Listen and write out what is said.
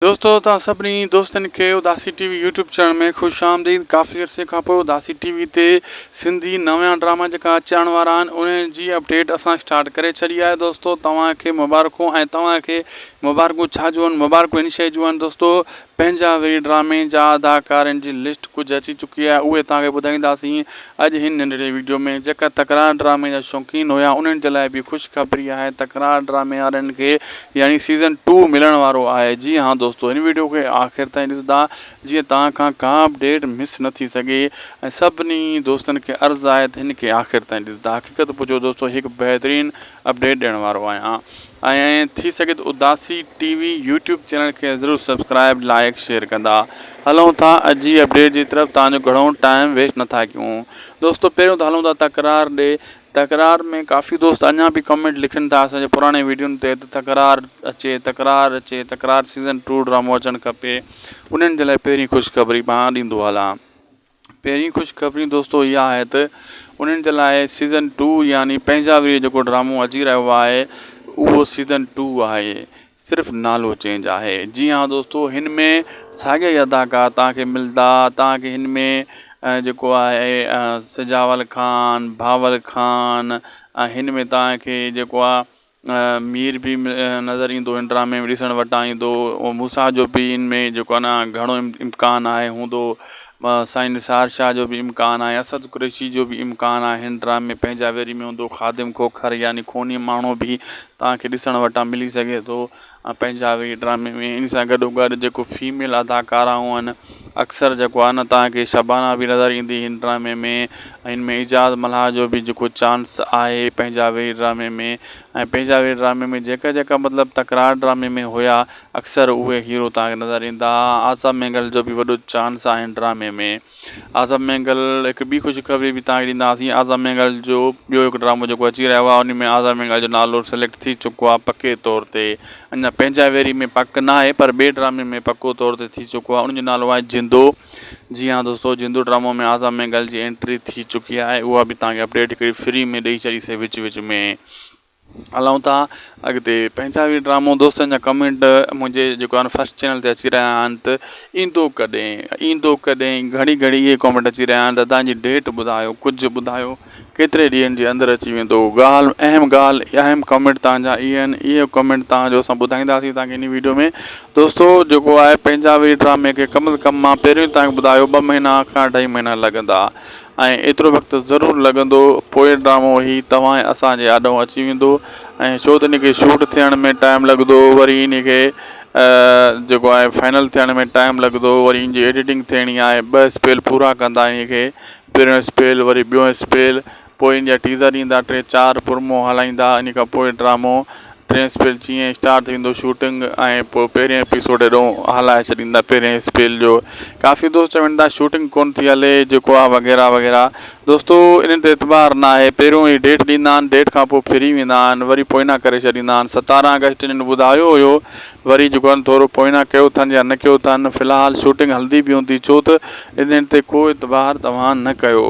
دوستو توهان سڀني دوستن کي Udasi T V YouTube channel ۾ خوش آمديد ڪافي عرصي کان پوء اداسي ٽي وي تي سنڌي نويان ڊراما جيڪا اچڻ وارا آهن انهن جي اپڊيٽ اسان اسٽارٽ ڪري ڇڏي آهي دوستو توهان کي مبارڪون ۽ توهان کي مبارڪون ڇا جون آهن مبارڪون ان شيء جون آهن دوستو پنهنجا وري ڊرامي جا اداڪارن جي لسٽ ڪجهه اچي چڪي آهي اهي توهان کي ٻڌائينداسين اڄ هن ننڍڙي وڊيو ۾ جيڪا تڪرار ڊرامي جا شوقين هيا انهن جي لاء به خوشخبري آهي تڪرار ڊرامي وارن کي يعني سيزن ٽو ملڻ وارو آهي جي ها دوستو هن وڊيو کي آخر تائين ڏسندا جيئن توهان کان ڪا اپڊيٽ مس نه ٿي سگهي ۽ سڀني دوستن کي عرض آهي ته هن کي آخر تائين ڏسندا حقيقت پڇو دوستو هڪ بهترين اپڊيٽ ڏيڻ وارو آهيان ۽ ٿي سگهي ته Udasi T V YouTube channel کي ضرور سبسڪرائب لائڪ شيئر ڪندا هلون ٿا اڄ جي اپڊيٽ جي طرف تان جو گهڻو ٽائيم ويسٽ نٿا ڪيون دوستو پهريون ته هلون ٿا تڪرار ڏي تڪرار ۾ ڪافي دوست اڃا به ڪمينٽ لکن ٿا اسان جي پراڻي ويڊيون تي ته تڪرار اچي تڪرار اچي تڪرار سيزن ٽو ڊرامو اچڻ کپي انهن جي لاء پهرين خوشخبري مان ڏيندو هلان پهرين خوشخبري دوستو اها آهي ته انهن جي لاء سيزن ٽو يعني پنهنجا وري جيڪو ڊرامو اچي رهيو آهي اهو سيزن ٽو آهي صرف نالو چينج آهي جي ها دوستو هن ۾ ساڳيا ئي اداڪار توهان کي ملدا توهان کي هن ۾ جيڪو آهي سجاول خان بهاول خان ۽ هن ۾ توهان کي جيڪو آهي مير به نظر ايندو هن ڊرامي ۾ ڏسڻ وٽان ايندو موسيٰ جو به ان ۾ جيڪو آهي نه گهڻو امڪان آهي هوندو سائين نثار شاهه جو به امڪان آهي اسد قريشي جو به امڪان آهي هن ڊرامي ۾ پنهنجا ويري ۾ هوندو خادم کوکر يعني خوني ماڻهو به توهان کي ڏسڻ وٽان ملي سگهي ٿو پنهنجا ويري ڊرامي ۾ ان سان گڏو گڏ جيڪو فيميل اداڪارائون آهن اڪثر جيڪو آهي نه توهان کي شبانه به نظر ايندي هن ڊرامي ۾ هن ۾ اعجاز ملاح جو به جيڪو چانس آهي پنهنجا ويري ڊرامي ۾ ۽ پنهنجا ويري ڊرامي ۾ جيڪا جيڪا مطلب تڪرار ڊرامي ۾ هيا اڪثر اهي هيرو توهان کي نظر ايندا اعظم مينگل جو به وڏو چانس آهي هن ڊرامي ۾ اعظم مينگل هڪ ٻي خوشخبري به توهان کي ڏينداسين اعظم مينگل جو ٻيو هڪ ڊرامو جيڪو اچي رهيو آهي ان ۾ اعظم مينگل جو نالو سليڪٽ ٿي چڪو آهي پڪي طور تي اڃا پنهنجا ويري ۾ پڪ نه آهي پر ٻئي ڊرامي ۾ پڪو طور تي ٿي چڪو آهي ان جو نالو آهي جندو جي ها دوستو جندو ڊرامو ۾ اعظم مينگل جي انٽري ٿي چڪي آهي اها به توهان کي اپڊيٽ هڪڙي فري ۾ ڏئي ڇڏيسي وچ وچ ۾ هلون ٿا اڳتي پنهنجا به ڊرامو دوستن جا ڪمينٽ منهنجي جيڪو آهي فرسٽ چينل تي اچي رهيا آهن ته ايندو ڪڏهن ايندو ڪڏهن گهڙي گهڙي اهي ڪمينٽ اچي رهيا آهن ته تنهنجي ڊيٽ ٻڌايو ڪجهه ٻڌايو ڪيتري ڏينهن جي اندر اچي ويندو ڳالهه اهم ڳالهه اهم ڪمينٽ تنهنجا اهي آهن اهي ڪمينٽ تنهنجو اسان ٻڌائينداسين تنهنکي ان ويڊيو ۾ دوستو جيڪو آهي پنهنجا به ڊرامي کي ڪم از ڪم مان پهريون تنهنکي ٻڌايو ٻه مهينا کان اڍائي مهينا لڳندا ۽ ايترو وقت ضرور لڳندو پوء ڊرامو هي توهان ۽ اسان جي آڏو اچي ويندو ۽ ڇو ته ان کي شوٽ ٿيڻ ۾ ٽائيم لڳندو وري ان کي جيڪو آهي فائنل ٿيڻ ۾ ٽائيم لڳندو وري ان جي ايڊيٽنگ ٿيڻي آهي ٻه اسپيل پورا ڪندا ان کي پهريون اسپيل وري ٻيو اسپيل پوء ان جا ٽيزر ايندا ٽي چار پرمو هلائيندا ان کان پوء ڊرامو ٽئين اسپيل جيئن اسٽارٽ ٿيندو شوٽنگ ۽ پوء پهرين ايپيسوڊ ايڏو هلائي ڇڏيندا پهرين اسپيل جو ڪافي دوست چون ٿا شوٽنگ ڪون ٿي هلي جيڪو آ وغيره وغيره دوستو انهن تي اعتبار نه آهي پهريون هي ڊيٽ ڏيندا آهن ڊيٽ کان پوء ڦري ويندا آهن وري پوئنا ڪري ڇڏيندا آهن ستارهن آگسٽ انهن ٻڌايو هيو وري جيڪو آهي ٿورو پوئنا ڪيو اٿن يا نه ڪيو اٿن في الحال شوٽنگ هلندي به هوندي ڇو ته انهن تي ڪو اعتبار توهان نه ڪيو.